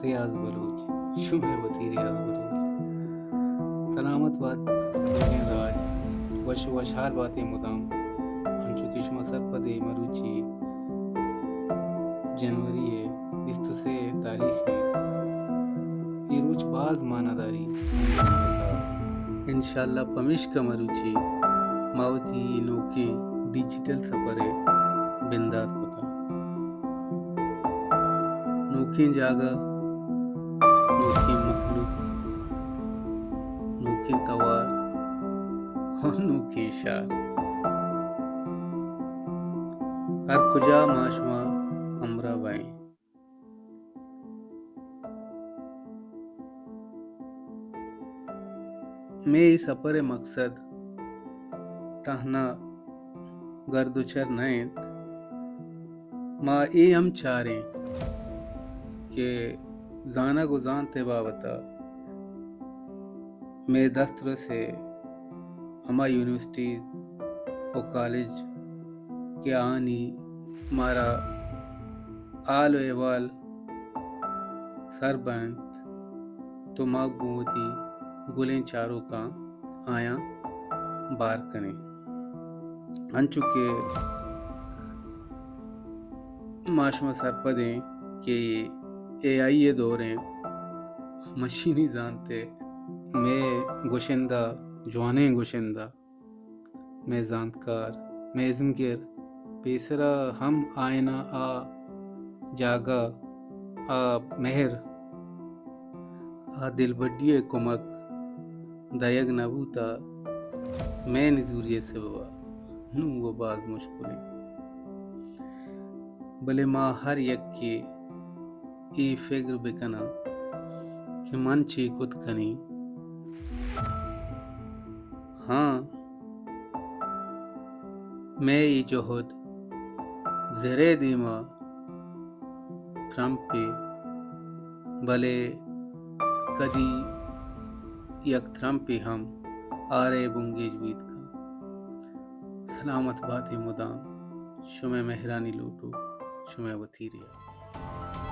ریاض بلوچ، شمئے وتی ریاض بلوچ۔ سلامت بات دوستیں راج، وش وشحال باتے مدام۔ انچو کہ شما سرپدے، مروچی جنوری ءِ بیست ءُ سے تاریخ ءَ۔ اے روچ باز معناداری۔ انشاءاللہ پمیشکا مروچی ما وتی نوکیں ڈیجیٹل سفر ءِ بندات کتگ۔ نوکیں جاگہ، نوکیں مہلوک، نوکیں توار ءُ نوکیں شار۔ ہر کجا ما شما ہمراہ بئیں۔ مئے اے سپر ءِ مقصد تہنا گرد ءُ چر نہ اِنت۔ ما اے ہم چاریں کہ زانگ ءُ زانت ءِ بابت ءَ مئے دسترس ءِ ہما یونیورسٹی ءُ کالج کہ آنی مارا حال ءُ احوال سر بنت، تو ما گوں وتی گلیں چاروکاں آیاں بار کنیں۔ انچو کہ ما شما سرپدیں کہ اے آئی ءِ دور ایں، مشینی زانت ءِ۔ مئے گشندہ، جوانیں گشندہ، مئے زانتکار، مئے ازمگر پیسرا ہم آئینا آ جاگہ، آ مہر، آ دلبڈی ءِ کمک دئیگ نہ بوتا، مئے نزوری ءِ سبب ءَ نوں وَ باز مشکل ایں۔ بلے ما ہر یکے اے فکر بکناں کہ من چے کت کنیں۔ ہاں، مئے اے جہد زرے دیما ترمپے، بلے کدی یک ترمپے ہم آرے بنگیج بیت کن۔ سلامت باتے مدام، شمئے مہرانی لوٹو، شمئے وتی ریاض۔